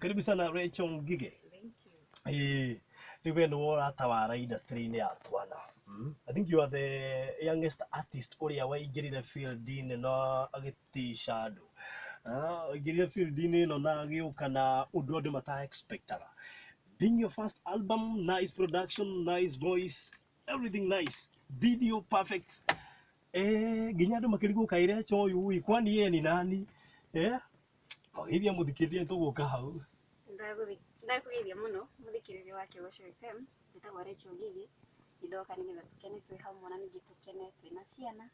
Karibu sana, Rachel Ngige. Thank you. Rĩu we nĩwe ũratawara industry-inĩ ya twana. I think you are the youngest artist ũrĩa waingĩrire field-inĩ na agĩtisha andũ. Ah, waingĩrire field-inĩ ĩno na agĩũka na ũndũ andũ mata expectaga. Being your first album, nice production, nice voice, everything nice. Video perfect. Nginya andũ makĩrigwo kaĩ Rachel ũyũ ĩ, kwani yeye ni nani? Wageithia mũthikĩrĩria, tũgũka hau. Ndakũgeithia mũno, mũthikĩrĩria wa Kĩgoco FM. Njĩtagwo Rachel Ngigi. Nĩndoka nĩgetha tũkene twĩ hamwe na ningĩ tũkene twĩna ciana.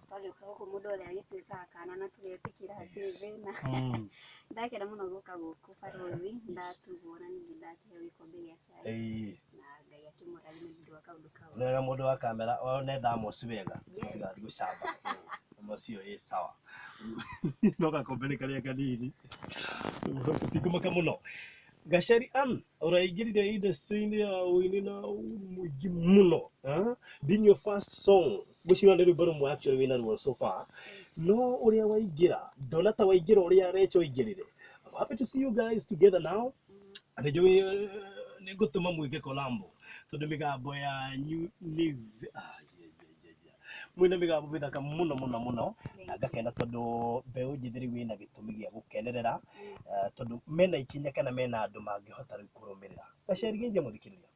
Twagĩũka gũkũ mũndũ othe agĩtuĩkaga kana na tũgetĩkĩra hatirĩ thĩna. Ndakena mũno gũka gũkũ, barũthi. Ndatugwo na ningĩ ndakĩheo gĩkombe gĩa cai. Na Ngai akĩmũrathime nĩ ũndũ wa kaũndũ kau. Nĩ wega mũndũ wa kamera one thamos wega. Yes. Ndigathiĩ gũcamba. Thamos ĩyo ĩ sawa. No gakombe nĩ karĩa kanini. So tũtikũmaka mũno. Gacheri Ann, ũraingĩrire industry-inĩ ya ũini na ũru mũingĩ mũno. Ah? Being your first song, ngwĩciria nĩ rwĩmbo rũmwe actually wĩna ruo so far. No ũrĩa waingĩra, ndona ta waingĩra ũrĩa Rachel aingĩrire. I'm happy to see you guys together now. Nĩ njũĩ nĩ ngũtũma mwĩke collabo tondũ mĩgambo yanyu nĩ ah, yeah, yeah. Mwĩna mĩgambo mĩthaka mũno mũno mũno na ngakena tondũ mbeũ njĩthĩ rĩu ĩna gĩtũmi gĩa gũkenerera, tondũ mena ikinya kana mena andũ mangĩhota rĩu kũrũmĩrĩra. Gaceri, geithia mũthikĩrĩria.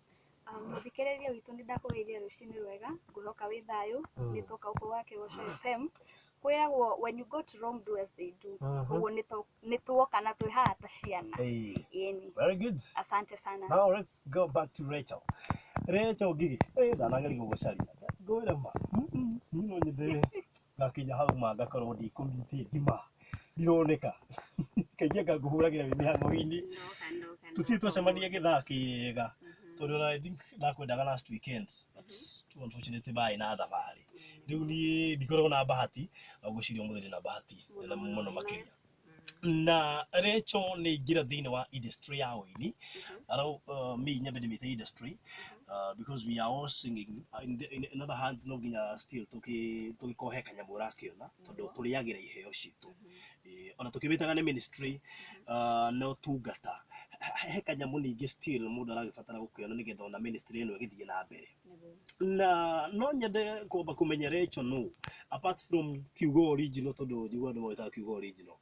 Mũthikĩrĩria witũ, nĩ ndakũgeithia rũcinĩ rwega, ngwĩhoka wĩ thayũ. Nĩ twoka gũkũ gwa Kĩgoco FM. Kwĩragwo, "When you got wrong, do as they do." Ũguo nĩ tuoka na twĩ haha ta ciana. Hey. Ĩni. Very good. Asante sana. Now let's go back to Rachel. Rachel Ngigi, ndanageria gũgũcaria. Ngwĩre ma. Niĩ no nyende ngakinya hau ma ngakorwo ndikũmitĩti ma. Ndironeka. Kaingĩ anga ngũhũragĩra wĩ mĩhang'o-inĩ. Ndoka, ndoka. Tũtirĩ twacemania gĩthaa kĩega. Tondũ ona I think ndakwendaga last weekend, but unfortunately barĩ na thabarĩ. Rĩu niĩ ndikoragwo na bahati, no ngwĩciria ũmũthĩ ndĩna bahati nene mũno makĩria. Na Rachel nĩ ingĩra thĩinĩ wa industry ya ũini. Arau me nyambe ndĩmĩte industry because we are all singing. In other hands, no nginya still tũgĩkorwo he kanyamũ ũrakĩona tondũ tũrĩagĩra iheo citũ. Ona tũkĩmĩtaga nĩ ministry, no tungata he kanyamũ ningĩ still mũndũ aragĩbatara gũkĩona nĩgetha ona ministry ĩno ĩgĩthiĩ na mbere. Na no nyende kwamba kũmenya Rachel no apart from kiugo original, tondũ njiguaga andũ magĩtaga kiugo original.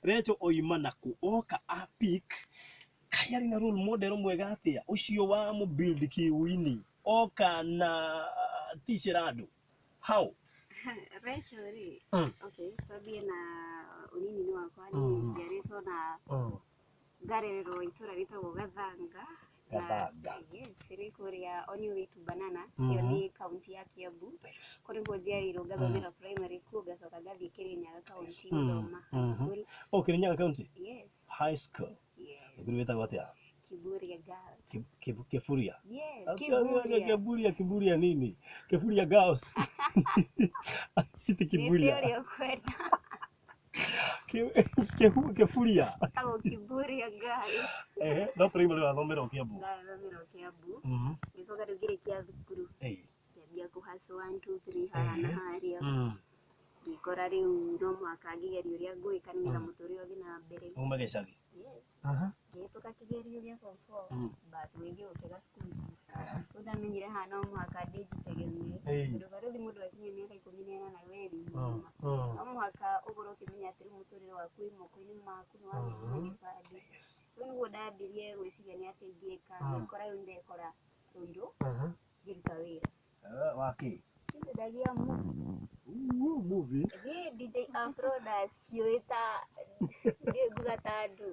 Rachel oima nakũ oka a pick kaĩ arĩ na role model mwega atĩa ũcio wa mũbuild kĩũini oka na ticĩra andũ how? Rachel rĩ, okay, twambie na ũnini-inĩ wakwa. Niĩ njiarĩtwo na ngarererwo itũra rĩtagwo Gathanga. Gathanga. Yes, rĩ kũrĩa on your way to Banana. Ĩyo nĩ kaunti ya Kiambu. Kũu nĩkuo njiarĩirwo, ngathomera primary kuo, ngacoka ngathiĩ Kirinyaga Kaunti gũthoma high school. Oh, Kirinyaga County? Yes. High school? Yes. Thukuru wĩtagwo atĩa? Kiburia Girls. Kiburia? Yes. Kiburia. Kiburia. Kiburia, Kiburia nini? Kiburia Girls. Iti Nĩte Kiburia. ũrĩa ũkwenda. Kiburia. Tagwo Kiburia Girls. No primary wathomera o Kiambu? Ngathomera o Kiambu. Ngĩcoka rĩu ngĩrĩkia thukuru. Ngĩambia kũhustle one two three haha na harĩa. Ngĩkora rĩu no mũhaka ngĩgerie ũrĩa ngwĩka nĩgetha mũtũrĩre ũthiĩ na mbere. Ume gĩcagi. Yes. Ngĩhĩtũka kĩgerio gĩa form four, but mũingĩ gũkĩaga school fees. Rĩu ndamenyire haha no mũhaka ndĩnjitegemee. Tondũ barũthi mũndũ akinyia mĩaka 18 we wĩ mũgima. No mũhaka ũkorwo ũkĩmenya atĩ rĩu mũtũrĩre waku wĩ moko-inĩ maku, nĩ wagĩa na gĩbandĩ. Rĩu nĩguo ndambirie gwĩciria nĩ atĩa ingĩka, ngĩkora rĩu ndekora Ruiru ngĩruta wĩra. Waki? Ndendagia movie. Ooh, movie. Niĩ DJ Afro ndaciũĩ ta ndiũĩ nguga ta andũ.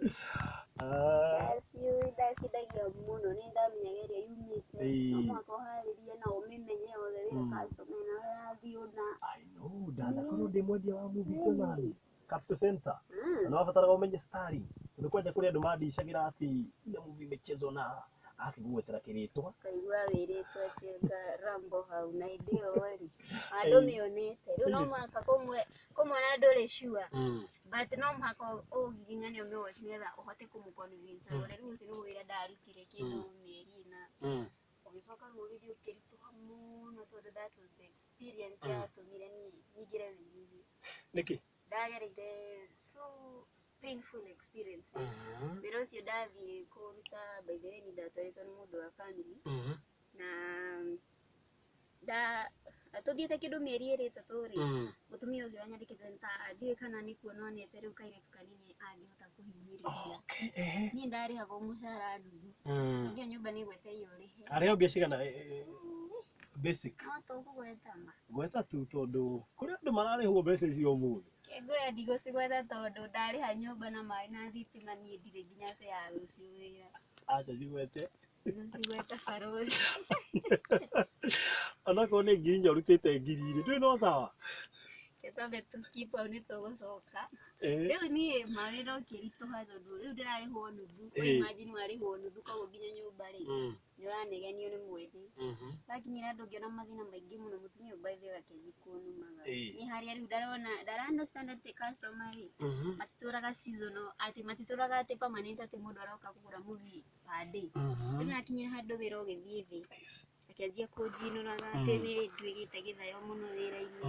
Ndaciũĩ, ndaciendagia mũno, nĩ ndamenyaga ĩrĩa yumĩte. No mũhaka ũharĩrie na ũmĩmenye yothe wĩra customer ĩno ĩrathiĩ ũna. I know, ndanakorwo ndĩ mwendia wa movies onani. Capital Center. Na nĩwabataraga ũmenye starring. Tondũ kwanja kũrĩ andũ mandicagĩra atĩ ile movie imechezwa na akĩgwetera kĩrĩtwa. Kaigua wĩrĩtwo atĩ anga Rambo hau na hĩndĩ ĩyo rĩ andũ mĩonete rĩu no mũhaka kũmwona ndũrĩ sure, but no mũhaka ũgiginyane ũmĩwatch nĩgetha ũhote kũmũ-convince ũrĩa rĩu ũcio nĩguo wĩra ndarutire kĩndũ mĩeri 4. Ũgĩcoka rĩu ũgĩthiĩ ũkĩritũha mũno tondũ that was the experience yatũmire niĩ nyingĩre wĩini-inĩ. Nĩkĩ? Ndagereire so Painful experiences. Wĩra ũcio ndathiĩ kũruta, by the way, ni ndatwarĩtwo nĩ mũndũ wa family na nda tũthiĩte kĩndũ mĩeri ĩrĩ ĩtatũ rĩ, mũtumia ũcio wanyandĩkĩte nĩ ta ndiũĩ kana nĩ kuona onete rĩu kairĩtu kanini angĩhota kũhinyĩrĩria. Okay, ehe. Niĩ ndarĩhagwo mũcara nuthu. Ndio nyũmba nĩ gwetereire ũrĩhe. Arĩo mbia cigana basic? No tũkũgweta ma. Gweta tu tondũ kũrĩ andũ mararĩhwo mbeca icio ũmũthĩ. Ngoya ndigũcigweta tondũ ndarĩha nyũmba na maĩ na thitima, niĩ ndirĩ nginya fare ya rũciũ wĩra. Aca, cigwete. Ndigũcigweta, barũthi. Onakorwo nĩ 4,000 ũrutĩte 2,000 ndũĩ no sawa. Twambe tũ skip hau, nĩ tũgũcoka. Eh. Rĩu niĩ mawĩra ũkĩritũha tondũ rĩu ndĩrarĩhwo nuthu. Imagine warĩhwo nuthu, koguo nginya nyũmba rĩ, nĩ ũranegenio nĩ mwene. Ndakinyĩra andũ ngĩona mathĩna maingĩ mũno. Mũtumia ũyũ by the way akĩanjia kũnumaga. Nĩ harĩa rĩu ndarona ndara understand atĩ customer rĩ, matitũraga seasonal, atĩ matitũraga atĩ permanent, atĩ mũndũ aroka kũgũra movie per day. Rĩu nakinyĩra handũ wĩra ũgĩthiĩ thĩ, akĩanjia kũnjinũraga atĩ nĩ nduĩkĩte gĩthayo mũno wĩra-inĩ,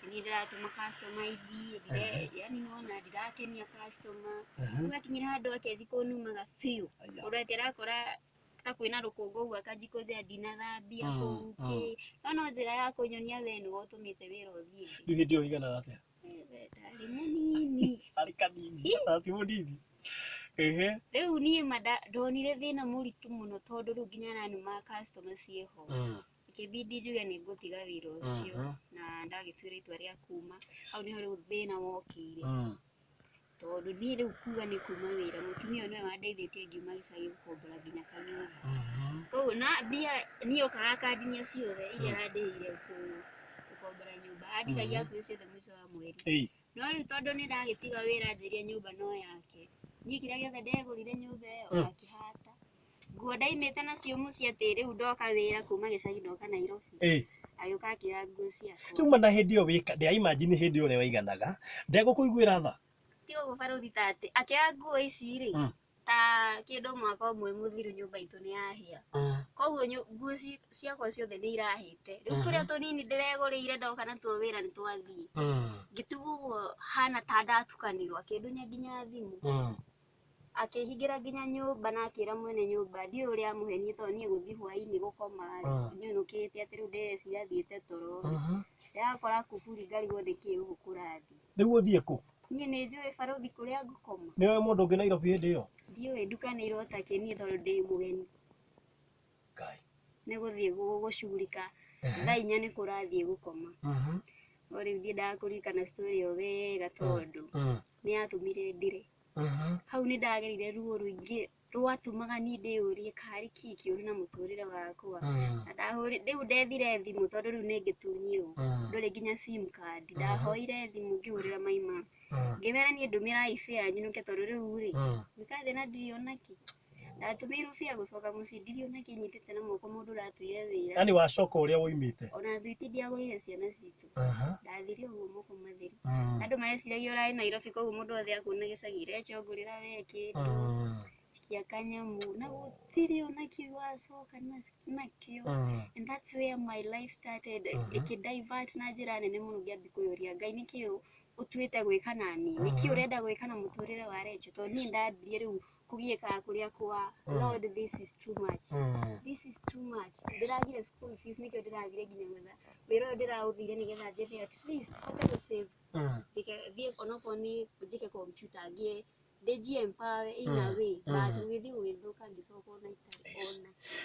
niĩ ndĩratũma customer ithiĩ yani nĩwona ndirakenia customer. Rĩu akinyĩra handũ akĩanjia kũnumaga biũ. Aya. Ũndũ atĩ arakora ta kwĩna rũkũngũ ũguo akanjia kũnjĩra ndinathambia kũu kĩ, no no njĩra ya kũnyonia we nĩwe ũtũmĩte wĩra ũthiĩ thĩ. Rĩu hĩndĩ ĩyo ũiganaga atĩa? Ndarĩ mũnini. Arĩ kanini ti mũnini, ehe. Rĩu niĩ ma ndonire thĩna mũritũ mũno tondũ rĩu nginya aranuma customer ciĩho. Ikĩbidi njuge nĩ ngũtiga wĩra ũcio na ndagĩtuĩra itua rĩa kuma. Hau nĩho rĩu thĩna wokĩire tondũ niĩ rĩu kuga nĩ kuma wĩra, mũtumia ũyũ nĩwe wandeithĩtie ngiuma gĩcagi gũkombora nginya kanyũmba. Koguo na mbia niĩ okaga akandinia ciothe iria arandĩhĩire gũkombora nyũmba, andigagia hakuhĩ ciothe mũico wa mweri. No rĩu tondũ nĩ ndagĩtiga wĩra, njĩria nyũmba no yake, niĩ kĩrĩa gĩothe ndegũrire nyũmba ĩyo akĩhata. Nguo ndaimĩte nacio mũciĩ atĩ rĩu ndoka wĩra kuma gĩcagi ndoka Nairobi, agĩũka akĩoya nguo ciakwa. Rĩu mana hĩndĩ ĩyo wĩka ndĩa imagine hĩndĩ ĩyo ũrĩa waiganaga ndegũkũiguĩra tha? Ti ũguo, barũthi, ta atĩ akĩoya nguo ici rĩ, ta kĩndũ mwaka ũmwe mũthiru nyũmba itũ nĩ yahĩa, koguo nguo ciakwa ciothe nĩ irahĩte. Rĩu tũrĩa tũnini ndĩregũrĩire ndoka natuo wĩra nĩ twathiĩ. Ngĩtigwo ũguo hana ta ndatukanĩrwo. Akĩndunya nginya thimũ, akĩhingĩra nginya nyũmba na akĩra mwene nyũmba, ndiũĩ ũrĩa amũhenie, tondũ niĩ gũthiĩ hwaĩ-inĩ gũkoma rĩ, nyũnũkĩte atĩ rĩu ndĩreciria thiĩte toro rĩ, ndĩrakora kuburi, ngarigwo nĩkĩ gũkũ kũrathiĩ. Rĩu ũthiĩ kũ? Niĩ nĩ njũĩ, barũthi, kũrĩa ngũkoma. Nĩ ũĩ mũndũ ũngĩ Nairobi hĩndĩ ĩyo? Ndiũĩ, ndukanĩirwo takĩ niĩ tondũ ndĩ mũgeni. Ngai. Nĩ gũthiĩ gũcugurika thaa 4 nĩ kũrathiĩ gũkoma. No rĩu ndiendaga kũririkana story ĩyo wega tondũ nĩ yatũmire ndĩre. Hau nĩ ndagerire ruo rũingĩ rwatũmaga niĩ ndĩyũrie karĩ kĩ kĩũru na mũtũrĩre wakwa. Na ndahũri rĩu ndethire thimũ tondũ rĩu nĩ ngĩtunyirwo, ndũrĩ nginya sim card. Ndahoire thimũ ngĩhũrĩra maima, ngĩmera niĩ ndũmĩrai fare nyinũke tondũ rĩu rĩ, gwĩka thĩ na ndirĩ onakĩ. Ndatũmĩirwo fare gũcoka mũciĩ, ndirĩ onakĩ nyitĩte na moko mũndũ ũratũire wĩra. Yani wacoka ũrĩa woimĩte? Ona thwiti ndiagũrĩire ciana citũ. Ndathire ũguo moko matheri. Andũ mareciragia ũrarĩ Nairobi, koguo mũndũ wothe akuona gĩcagi, recho ngũrĩra we kĩndũ, cikia kanyamũ, na gũtirĩ ona kĩ wacoka nakĩo. And that's where my life started ĩkĩ divert na njĩra nene mũno. Ngĩambia kwĩyũria, Ngai, nĩkĩ ũtuĩte gwĩka nani? Nĩkĩ ũrenda gwĩka na mũtũrĩre wa Recho? Tondũ niĩ ndambirie rĩu kũgiĩkaga kũrĩa kwa Lord, this is too much, this is too much. Ndĩragire school fees, nĩkĩo ndĩrathire nginya gwetha wĩra ũyũ ndĩraũthire nĩgetha njethe at least hote gũ save, njĩke thiĩ onokorwo nĩ njĩke computer, ngĩe ndĩnjie empower in a way, but gũgĩthiĩ gũgĩthũka, ngĩcoka ona itarĩ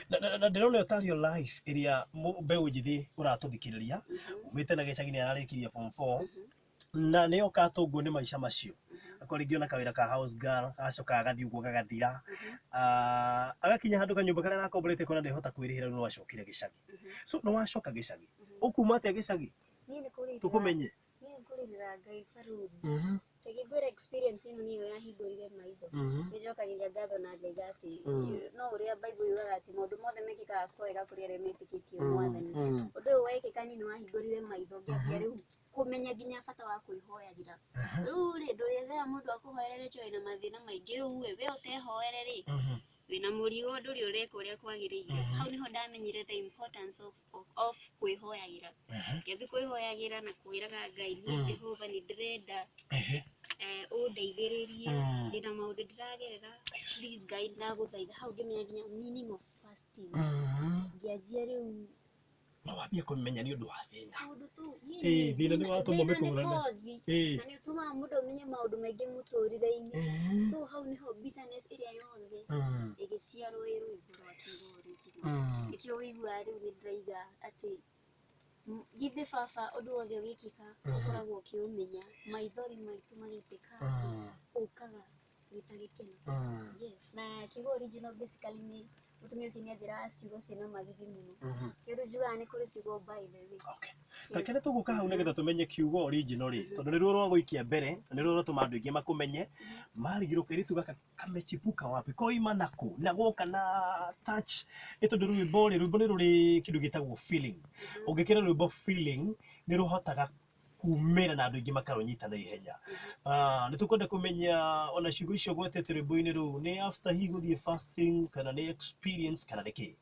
ona. Na ndĩrona ĩyo tarĩ yo life ĩrĩa mbeũ njĩthĩ ũratũthikĩrĩria umĩte na gĩcagi nĩ ararĩkirie form 4 na nĩ oka atũngwo nĩ maica macio, akorwo rĩngĩ ona kawĩra ka house girl agacoka agathiĩ ũguo gagathira. Ah, agakinya handũ kanyũmba karĩa arakomborete kona ndehota kwĩrĩhĩra. Rĩu no acokire gĩcagi. So nĩ wacoka gĩcagi, ũkuma atĩa gĩcagi? Niĩ nĩ kũrĩrĩra. Tũkũmenye. Niĩ nĩ kũrĩrĩra Ngai, barũthi. Reke ngwĩre, experience ĩno nĩyo yahingũrire maitho. Nĩ njokagĩria ngatho na ngaiga atĩ no ũrĩa Bible yugaga atĩ maũndũ mothe mekĩkaga kwa wega kũrĩ arĩa metĩkĩtie Mwathani. Ũndũ ũyũ wekĩka niĩ nĩ wahingũrire maitho, ngĩambia rĩu kũmenya nginya bata wa kwĩhoyagĩra. Rĩu rĩ, ndũrĩethaga mũndũ akũhoere rĩcho wĩna mathĩna maingĩ. Rĩu we ũtehoere rĩ, wĩna mũrigo, ndũrĩ ũreka ũrĩa kwagĩrĩire. Hau nĩho ndamenyire the importance of kwĩhoyagĩra. Ngĩambia kwĩhoyagĩra na kwĩraga Ngai, niĩ Jehova nĩ ndĩrenda. Ũndeithĩrĩrie, ndĩna maũndũ ndĩragerera, please Ngai ndagũthaitha. Hau ngĩmenya nginya meaning of fasting, ngĩanjia rĩu. No wambie kũmenya nĩ ũndũ wa thĩna. Maũndũ tu. Ĩĩ, thĩna nĩ watũma Thĩna nĩ mĩkũrane. kothi na nĩ ũtũmaga mũndũ amenye maũndũ maingĩ mũtũrĩre-inĩ. So hau nĩho bitterness ĩrĩa yothe ĩgĩciarwo ĩ rwĩmbo rwa kiugo original. Nĩkĩo wĩiguaga rĩu nĩ ndĩraiga atĩ githĩ baba ũndũ wothe ũgĩkĩka ũkoragwo ũkĩũmenya, maithori maitũ magĩitĩka, ũkaga wĩta gĩkeno. Yes, na kiugo original basically nĩ mũtumia ũcio nĩ anjĩraga ciugo ciĩna magigi mũno. Kĩndũ njugaga nĩ kũrĩ ciugo, by the way. Okay. Tareke nĩ tũgũka hau nĩgetha tũmenye kiugo original rĩ, tondũ nĩruo rwa gũikia mbere na nĩruo rwatũma andũ aingĩ makũmenye, marigirwo kairĩtu gaka kamechipuka wapi, koima nakũ, na goka na touch ĩ, tondũ rwĩmbo rĩ, rwĩmbo nĩ rũrĩ kĩndũ gĩtagwo feeling. Ũngĩkĩra rwĩmbo feeling, nĩ rũhotaga kumĩra na andũ aingĩ makarũnyita na ihenya. Ah, nĩ tũkwenda kũmenya ona ciugo icio gwetete rwĩmbo-inĩ rũu nĩ after hihi gũthiĩ fasting, kana nĩ experience, kana nĩ kĩ.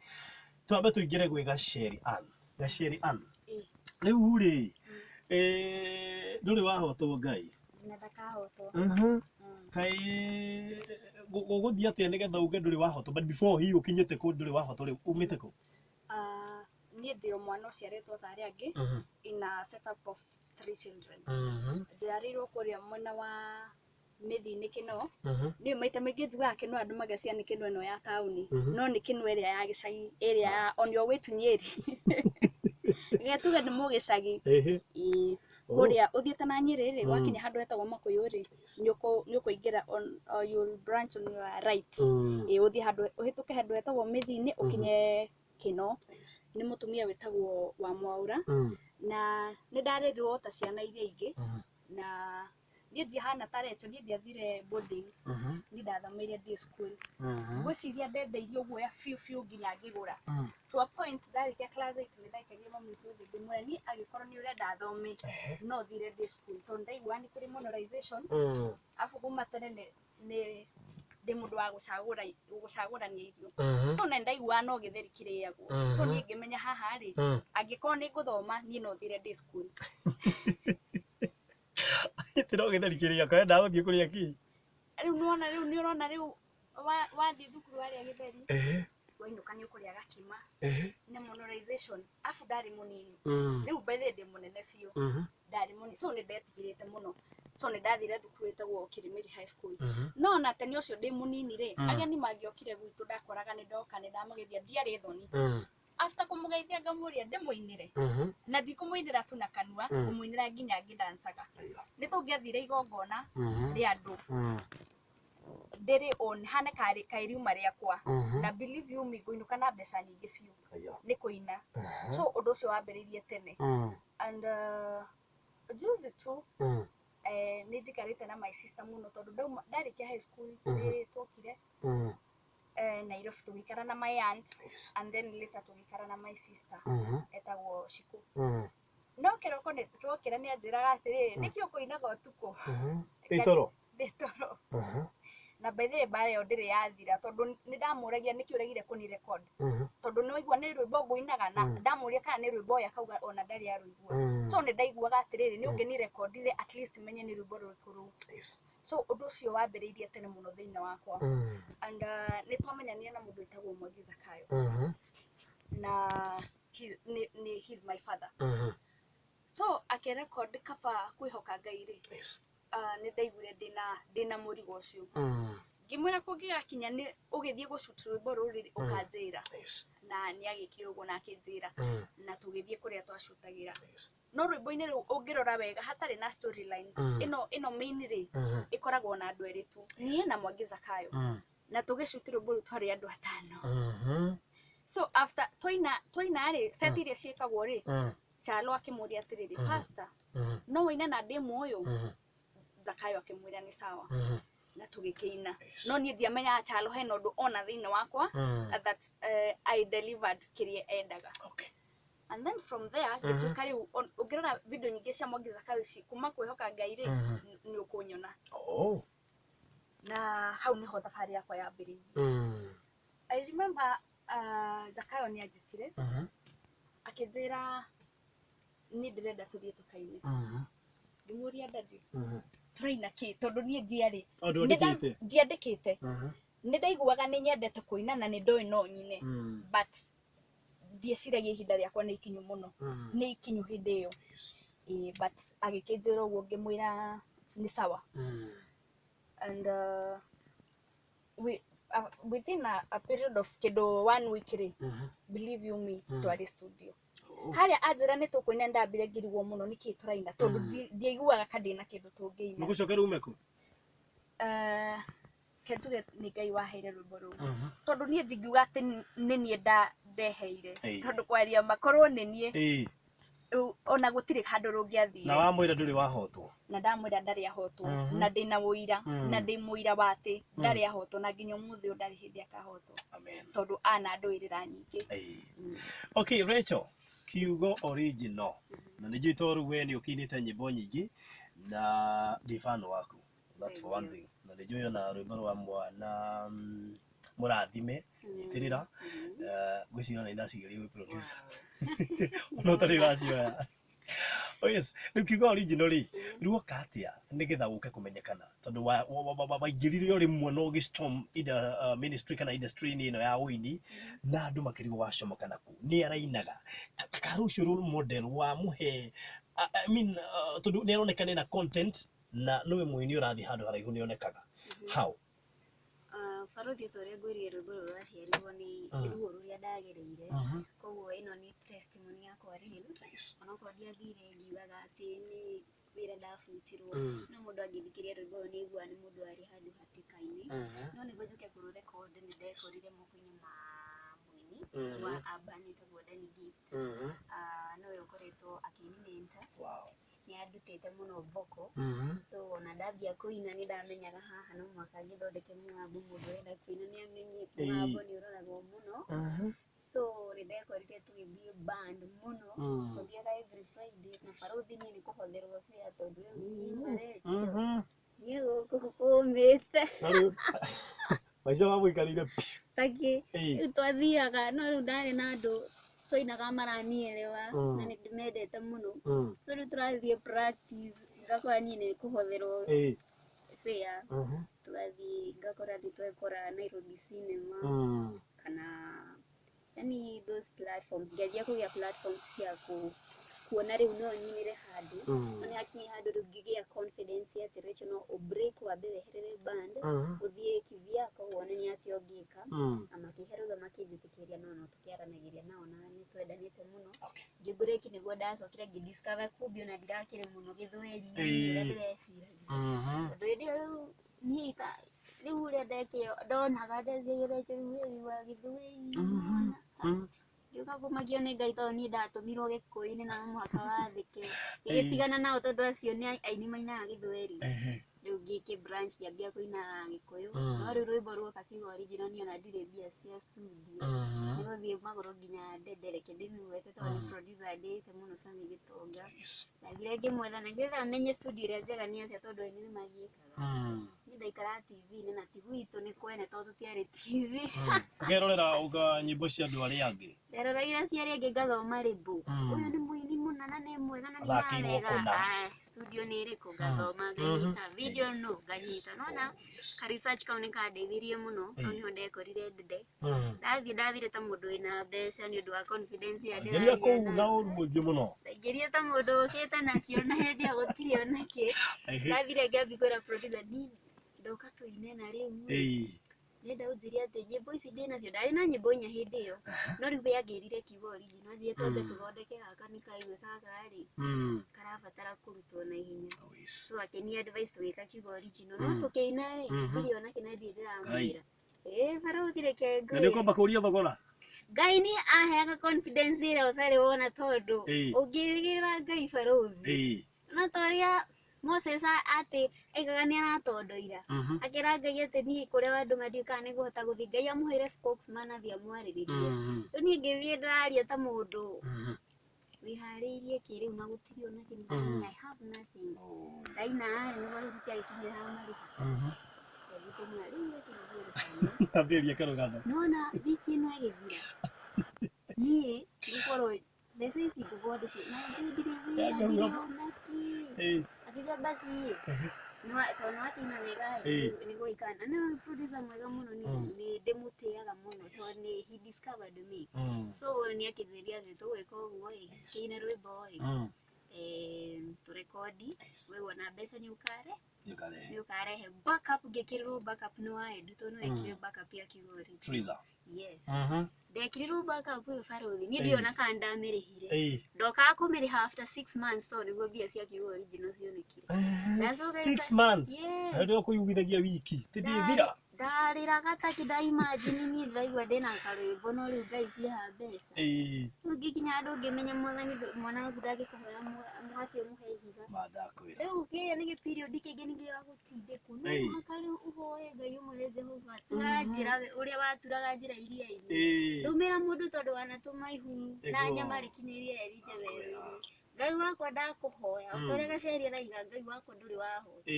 Twambe tũingĩre gwĩ Gacheri Ann. Gacheri Ann, rĩu rĩ, ndũrĩ wahotwo Ngai? Na ndakahotwo. Kaĩ gũgũthiĩ atĩa nĩgetha uge ndũrĩ wahotwo? But before hihi ũkinyĩte kũ ndũrĩ wahotwo rĩ, umĩte kũ? Ah, niĩ ndĩ o mwana ũciarĩtwo ta arĩa angĩ in a setup of three children. Njiarĩirwo kũrĩa mwena wa mĩthi-inĩ Kĩno. Niĩ maita maingĩ njugaga Kĩno, andũ mageciria nĩ Kĩno ĩno ya taũni, no nĩ Kĩno ĩrĩa ya gĩcagi, ĩrĩa ya on your way to Nyeri. Reke tuge nĩ mũgĩcagi. Ĩĩ. Kũrĩa ũthiĩte na Nyĩrĩ rĩ, wakinya handũ hetagwo Makũyũ rĩ, nĩ ũkũingĩra on or you'll branch on your right. Ĩĩ, ũthiĩ handũ ũhĩtũke handũ hetagwo Mĩthi-inĩ ũkinye Kĩno. Nĩ mũtumia wĩtagwo wa Mwaũra, na nĩ ndarerirwo ta ciana iria ingĩ, na niĩ ndiahana ta Rachel. Niĩ ndiathire boarding, niĩ ndathomeire day school. Ngwĩciria ndendeirio guoya biũ biũ nginya ngĩgũra to a point ndarĩkia class 8 nĩ ndaikaria mami witũ thĩ ngĩmwĩra, niĩ angĩkorwo nĩ ũrenda thome, no thire day school, tondũ ndaigua nĩ kũrĩ memorization. Afu kuma tene nĩ ndĩ mũndũ wa gũcagũra, gũcagũrania irio, so na ndaiguaga no gĩtheri kĩrĩagwo, so niĩ ngĩmenya haha rĩ, angĩkorwo nĩ ngũthoma, niĩ no thire day school. Ti no gĩtheri kĩrĩa kwenda gũthiĩ kũrĩa kĩ? Rĩu nĩwona, rĩu nĩ ũrona, rĩu wathiĩ thukuru warĩa gĩtheri, wainũka nĩ ũkũrĩa gakima na memorization. Afu ndarĩ mũnini, rĩu by the way ndĩ mũnene biũ, ndarĩ mũnini, so nĩ ndetigĩrĩte mũno. So nĩ ndathire thukuru ĩtagwo Kirimiri High School. No ona tene ũcio ndĩ mũnini rĩ, ageni mangĩokire gwitũ, ndakoraga nĩ ndoka, nĩ ndamũgeithia, ndiarĩ thoni. After kũmũgeithia ngamũria ndĩmũinĩre, na ndikũmũinĩra tu na kanua, ngũmũinĩra nginya ngĩdancaga. Nĩ tũngĩathire igongona rĩa andũ ndĩrĩ on hane karĩ kairiuma rĩakwa, na believe you me, ngũinũka na mbeca nyingĩ biũ nĩ kũina. So ũndũ ũcio wambĩrĩirie tene, and juzi tu nĩ njikarĩte na my sister mũno, tondũ ndauma ndarĩkia high school nĩ twokire Nairobi, tũgĩikara na my aunt, and then later tũgĩikara na my sister etagwo Shiku. No kĩroko nĩ twokĩra nĩ anjĩraga atĩrĩrĩ, nĩkĩ ũkũinaga ũtukũ? Ĩ toro? Ndĩ toro. Na by the way, mbara ĩyo ndĩrĩ yathira, tondũ nĩ ndamũragia nĩkĩ ũregire kũni record, tondũ nĩ waigua nĩ rwĩmbo ngũinaga, na ndamũria kana nĩ rwĩmbo oya, akauga ona ndarĩ arũigua. So nĩ ndaiguaga atĩrĩrĩ, nĩ ũngĩni rekondire at least menye nĩ rwĩmbo rũrĩkũ rũu. So ũndũ ũcio wambĩrĩirie tene mũno thĩinĩ wakwa, and nĩ twamenyanire na mũndũ wĩtagwo Mwangi Zakayo, na he's my father. So akĩrecord kaba kwĩhoka Ngai rĩ, nĩ ndaiguire ndĩna mũrigo ũcio. Ngĩmwĩra kũngĩgakinya nĩ ũgĩthiĩ gũshoot rwĩmbo rũrĩ, ũkanjĩra. Na nĩ agĩkire ũguo na akĩnjĩra, na tũgĩthiĩ kũrĩa twacutagĩra. No rwĩmbo-inĩ rũu ũngĩrora wega, hatarĩ na storyline ĩno main rĩ, ĩkoragwo na andũ erĩ tu, niĩ na Mwangi Zakayo. Na tũgĩshoot rwĩmbo rũu twarĩ andũ atano. So after twaina rĩ, set iria ciĩkagwo rĩ, Chalo akĩmũria atĩrĩrĩ, "Pastor, no wĩine na ndĩmu ũyũ?" Zakayo akĩmwĩra nĩ sawa, na tũgĩkĩina. No niĩ ndiamenyaga Chalo hena ũndũ ona thĩinĩ wakwa that I delivered kĩrĩa endaga. And then from there ngĩtuĩka rĩu ũngĩrora video nyingĩ cia Mwangi Zakayo ici kuma kwĩhoka Ngai rĩ, nĩ ũkũnyona. Na hau nĩho thabarĩ yakwa yambĩrĩirie. I remember Zakayo nĩ anjĩtire akĩnjĩra, "Niĩ ndĩrenda tũthiĩ tũkaine." Ngĩmũria, "Daddy, Tũraina kĩ tondũ niĩ ndiarĩ O, ndwandĩkĩte? Ndiandĩkĩte. Nĩ ndaiguaga nĩ nyendete kũina na nĩ ndoĩ no nyine, but ndieciragia ihinda rĩakwa nĩ ikinyu mũno, nĩ ikinyu hĩndĩ ĩyo. Ĩĩ, but agĩkĩnjĩra ũguo, ngĩmwĩra nĩ sawa. And within a period of kĩndũ one week rĩ, believe you me, twarĩ studio harĩa anjĩra nĩ tũkũina. Ndambire ngĩrigwo mũno nĩkĩ tũraina, tondũ ndiaiguaga ka ndĩna kĩndũ tũngĩina. Mũgũcoka ume kũ? Ke njuge nĩ Ngai waheire rwĩmbo rũu, tondũ niĩ ndingiuga atĩ nĩ niĩ ndeheire, tondũ kwaria makorwo nĩ niĩ, rĩu ona gũtirĩ handũ rũngĩathire. Na wamwĩra ndũrĩ wahotwo? Na ndamwĩra ndarĩ ahotwo, na ndĩna ũira, na ndĩ mũira wa atĩ ndarĩ ahotwo, na nginya ũmũthĩ ũyũ ndarĩ hĩndĩ akahotwo. Amen. Tondũ anandũĩrĩra nyingĩ. Okay, Rachel, kiugo original. Na nĩ njũĩ to rĩu we nĩ ũkĩinĩte nyĩmbo nyingĩ na ndĩ fan waku. That's for one thing. Na nĩ njũĩ ona rwĩmbo rwa mwana mũrathime nyitĩrĩra. Ngwĩciria ona nĩ gwĩ producer. Ona ũtarĩ wacioya. Oh yes, rĩu kiugo original rĩ, ruoka atĩa nĩgetha ũke kũmenyekana? Tondũ waingĩrire o rĩmwe na ũgĩ-storm ministry kana industry-inĩ ĩno ya ũini, na andũ makĩrigwo wacomoka naku. Nĩ arainaga. Karo ũcio role model wa mũhe, I mean, tondũ nĩ aroneka nĩ na content na nĩwe mũini ũrathiĩ handũ haraihu nĩ onekaga. How? Barothi, ta ũrĩa ngwĩrire, rwĩmbo rũrũ rwaciarirwo nĩ ruo rũrĩa ndagereire, koguo ĩno nĩ testimony yakwa real. Onokorwo ndiathire ngiugaga atĩ nĩ wĩra ndabutirwo, no mũndũ angĩthikĩrĩria rwĩmbo rũrũ nĩ aiguaga nĩ mũndũ warĩ handũ hatĩka-inĩ. No nĩguo njũke kũrũ-record, nĩ ndekorire moko-inĩ ma mũini wa urban wĩtagwo Danny Gift. Nowe ũkoretwo akĩni-mentor. Nĩ andutĩte mũno vocal, so ona ndambia kũina nĩ ndamenyaga haha no mũhaka ngĩthondeke mũgambo. Mũndũ ũrenda kũina nĩ amenye mũgambo nĩ ũroragwo mũno. So nĩ ndekorire tũgĩthiĩ band mũno, tũthiaga every Friday na barothi. Niĩ nĩ kũhotherwo fare, tondũ rĩu niĩ marecho niĩ gũkũ kũmĩte. Na rĩu maica mamũikarĩire piũ. Takĩ rĩu twathiaga, no rĩu ndarĩ na andũ twainaga maranielewa, na nĩ ndĩmendete mũno. So rĩu tũrathiĩ practice, ngakora niĩ nĩ kũhotherwo fare, tũgathiĩ ngakora nĩ twekora Nairobi Cinema kana yani those platforms. Ngĩanjia kũgĩa platforms cia kuona rĩu no nyinĩre handũ. No nĩ hakinyire handũ rĩu ngĩgĩa confidence atĩ Rachel, no ũ break, wambe weherere band, ũthiĩ kivyako, wone nĩ atĩa ũngĩka. Na makĩhe rũtha, makĩnjĩtĩkĩria, no tũkĩaranagĩria nao na nĩ twendanĩte mũno. Ngĩ-break nĩguo ndacokire ngĩ-discover kumbe ona ndirakĩrĩ mũno gĩthweri ũrĩa ndĩreciragia, tondũ hĩndĩ ĩyo rĩu niĩ rĩu ũrĩa ndekĩo ndonaga ndeciria Rachel rĩu wĩ wa gĩthweri. Ngĩũka kũmakio nĩ Ngai, tondũ niĩ ndatũmirwo gĩkũyũ-inĩ na no mũhaka wathĩke. Ngĩgĩtigana nao, tondũ acio nĩ aini mainaga gĩthweri. Rĩu ngĩkĩ branch, ngĩambia kũina gĩkũyũ. No rĩu rwĩmbo ruoka kiugo original, niĩ ona ndirĩ mbia cia studio, nĩ gũthiĩ magũrũ nginya Ndende. Reke ndĩmĩgwete tondũ nĩ producer ndĩĩte mũno, Sammy Gĩtonga. Ndathire ngĩmwetha na nĩgetha menye studio ĩrĩa njega nĩ atĩa, tondũ aini nĩ magiĩkaga. Niĩ ndaikaraga TV-inĩ, na ti gwitũ, nĩ kwene, tondũ tũtiarĩ TV. Ũkerorera ũga nyĩmbo cia andũ arĩa angĩ. Nderoragĩra cia arĩa angĩ, ngathoma rĩmbũ, ũyũ nĩ mũini mũna na nĩ mwega na nĩ Athakĩirwo marega. kũna. Ah, studio nĩ ĩrĩkũ? Ngathoma, nganyita video, no nganyita nona ka research kau nĩ kandeithirie mũno. Hau nĩho ndekorire Ndende. Ndathiĩ, ndathire ta mũndũ wĩna mbeca nĩ ũndũ wa confidence ĩrĩa Ngeria ndĩragĩa kũu na nayo. ũru mũingĩ mũno. Ndaingĩrire ta mũndũ ũkĩte nacio, na hĩndĩ ĩyo gũtirĩ ona kĩ. Ndathire ngĩambia kwĩra producer, niĩ ndoka tũine, na rĩu ndĩrenda ũnjĩre atĩ nyĩmbo ici ndĩ nacio. Ndarĩ na nyĩmbo inya hĩndĩ ĩyo, no rĩu we angĩrire kiugo original, anjĩre twambe tũthondeke gaka, nĩ kaigue gaka rĩ karabatara kũrutwo na ihenya. Oh, yes. So akĩni advice tũgĩka kiugo original, no tũkĩina rĩ, ndirĩ ona kĩ na ndirĩ ndĩramwĩra ĩ barothi, reke Na nĩ ngwĩre. ũkwamba kũria thogora. Ngai nĩ aheaga confidence ĩrĩa ũtarĩ wona, tondũ ũngĩrĩgĩrĩra Ngai, barothi, no ta ũrĩa Moses atĩ aigaga nĩ aratondoira, akĩra Ngai atĩ niĩ kũrĩa wandũma ndiũĩ kana nĩ ngũhota gũthiĩ. Ngai amũheire spokesman athiĩ amwarĩrĩrie. Rĩu niĩ ngĩthiĩ ndĩraria ta mũndũ wĩharĩirie kĩrĩu, na gũtirĩ ona kĩ. I have nothing. Oh. Ndaina rĩ, nĩguo rĩu tũtiagĩkinyire hau marĩhi. Twathire kũmwĩra rĩu reke gĩthiĩ rũgano. Ambĩrĩria karũgano. Nĩwona wiki ĩno ĩgĩthira, niĩ ngũkorwo mbeca ici ngũkorwo ndĩci na ndirĩ wĩra, Yanga ndirĩ huo. ona kĩ. Akija basi Tondũ nĩwakinya wega Ĩĩ. nĩguo ikana nĩ producer mwega mũno, nĩ ndĩmũtĩaga mũno tondũ nĩ he discovered me. So nĩ akĩnjĩria atĩ tũgwĩka ũguo ĩ, kĩine rwĩmbo ĩ, tũrekondi, we wona mbeca nĩ ũkare Nĩũkarehe. Nĩ ũkarehe backup. Ngĩkĩrĩrwo backup nĩ wa Edu tondũ nĩ wekĩrire backup ya Kiugo Original. Freezer. Yes, ndekĩrirwo backup ĩyo barothi, niĩ ndiona kana ndamĩrĩhire. Ndokaga kũmĩrĩha after 6 months tondũ nĩguo mbia cia Kiugo Original cionekire. Ndacoka 6 months? Yes. Harĩa kũiguithagia wiki tindĩthira. Ndarĩraga taki ndaimagine niĩ ndĩraigua ndĩna karwĩmbo no rĩu Ngai ciĩha mbeca. Rĩu ngĩkinya handũ ngĩmenya Mwathani mwana waku ndangĩkũhoya mũgate ũmũhe ihiga. Ma ndakwĩra. Rĩu kĩrĩa nĩ gĩperiod kĩngĩ ningĩ wa gũtindĩkwo, no mũhaka rĩu ũhoe Ngai ũmwĩre, Jehova, tura njĩra we ũrĩa waturaga njĩra iria-inĩ. Ndũmĩra mũndũ tondũ wanatũma ihu na nyama rĩkinye iria rinje werũ-inĩ. Ngai wakwa, ndakũhoya o ta ũrĩa gaceri araiga, Ngai wakwa, ndũrĩ wahota.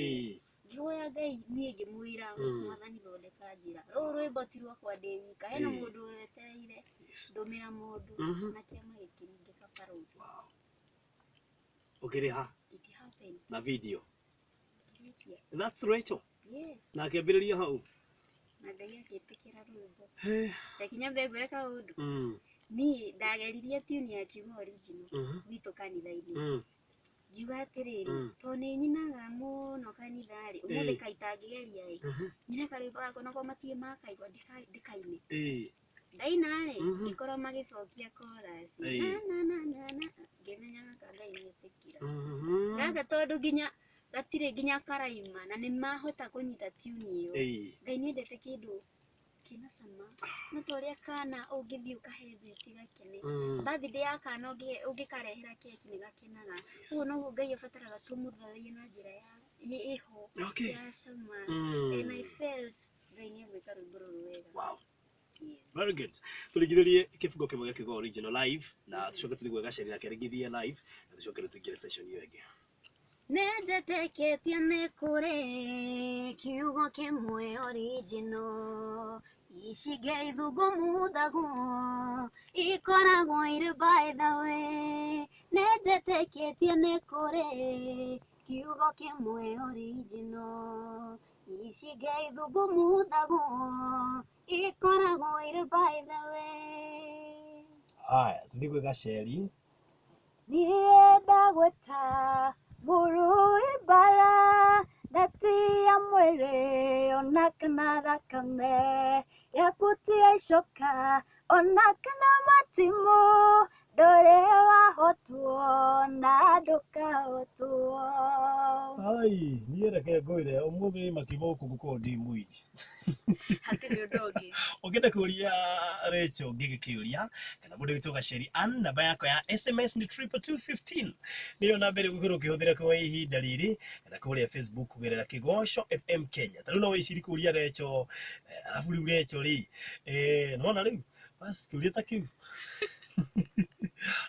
Ngĩhoya Ngai niĩ ngĩmwĩra, Mwathani, thondeka njĩra. Rũu rwĩmbo ti rwakwa ndĩ wika, hena mũndũ wetereire. Ndũmĩra mũndũ na kĩama gĩkĩringĩka barothi. Wow. Ũkĩrĩha It happened. na video. Ngĩrĩkia. That's Rachel. Yes. Na akĩambĩrĩria hau. Na Ngai akĩtĩkĩra rwĩmbo. Reke nyambe ngwĩre kaũndũ. Niĩ ndageririe tune ya Kiugo Original gwitũ kanitha-inĩ. Ngiuga atĩrĩrĩ, tondũ nĩ nyinaga mũno kanitha-rĩ, ũmũthĩ kaĩ itangĩgeria ĩ, nyine karwĩmbo gakwa nako matirĩ makaigua, ndĩkaine. Ndaina-rĩ, ngĩkorwo magĩcokia chorus, na na na na na, ngĩmenya gaka Ngai nĩetĩkĩra gaka tondũ nginya gatirĩ nginya karaima na nĩ mahota kũnyita tune ĩyo. Ngai nĩendete kĩndũ kĩna cama, no ta ũrĩa kana ũngĩthiĩ ũkahe thwiti gakene. Birthday ya kana ũngĩkarehera keki nĩ gakenaga. Ũguo noguo Ngai abataraga tũmũthathaiye na njĩra ya ĩho ya cama. And I felt Ngai nĩ egwĩka rwĩmbo rũrũ wega. Wow. Yes. Very good. Tũringithĩrie kĩbungo kĩmwe gĩa Kiugo Original live na tũcoke tũthiĩ gwĩ gaceri nake ringithie live na tũcoke rĩu tũingĩre session ĩyo ĩngĩ. Nĩnjĩtĩkĩtie nĩ kũrĩ kiugo kĩmwe original, ici ngĩithungumuthagwo ikoragwo irĩ by the way. Nĩnjĩtĩkĩtie nĩ kũrĩ kiugo kĩmwe original, ici ngĩithungumuthagwo ikoragwo irĩ by the way. Haya, tũthiĩ gwĩ gaceri. Niĩ ndagwĩta mũrũi mbara ndatia mwĩrĩ ona kana thakame yaku ti icoka ona kana matimũ, ndũrĩ wahotwo na ndũkahotwo. Ai, niĩ reke ngwĩre ũmũthĩ makiuga gũkũ ngũkorwo ndĩ mũini. Hatirĩ ũndũ ũngĩ. Ũngĩenda kũria Rachel ngĩgĩ kĩũria kana mũndũ witũ Gaceri Ann, namba yakwa ya SMS nĩ 22215, nĩyo namba ĩrĩa ũgũkorwo ũkĩhũthĩra kwa ihinda rĩrĩ, kana kũrĩa Facebook kũgerera Kĩgoco FM Kenya. Ta rĩu no wĩciri kũria Rachel, arabu rĩu Rachel rĩ, nĩwona rĩu bas kĩũria ta kĩu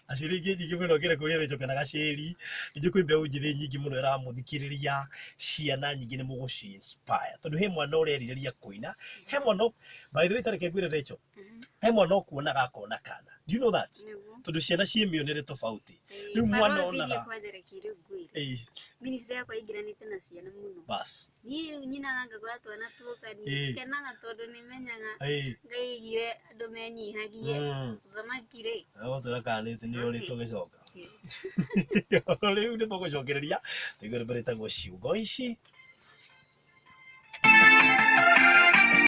acio rĩngĩ nyingĩ mũno ngĩenda kũria Rachel kana Gaceri. Nĩnjũĩ kwĩ mbeũ njĩthĩ nyingĩ mũno ĩramũthikĩrĩria, ciana nyingĩ nĩ mũgũci inspire tondũ he mwana ũrerirĩria kũina, he mwana, by the way, tareke ngwĩre Rachel, he mwana ũkuonaga akona kana, do you know that? Nĩguo. Tondũ ciana ciĩ mĩonere tofauti, rĩu mwana Barũthi niĩ onaga kwanja reke rĩu ngwĩre, ministry yakwa ĩingĩranĩte na ciana mũno. Niĩ rĩu nyinaga ngakora twana tuoka nĩ kenaga tondũ nĩ menyaga Ngai aigire andũ menyihagie. Ũthamaki rĩ. Gũtwĩra kana nĩ ũrĩ tũgĩcoka. Yes. Rĩu nĩ tũgũcokereria tũigue rwĩmbo rwĩtagwo Ciugo Ici.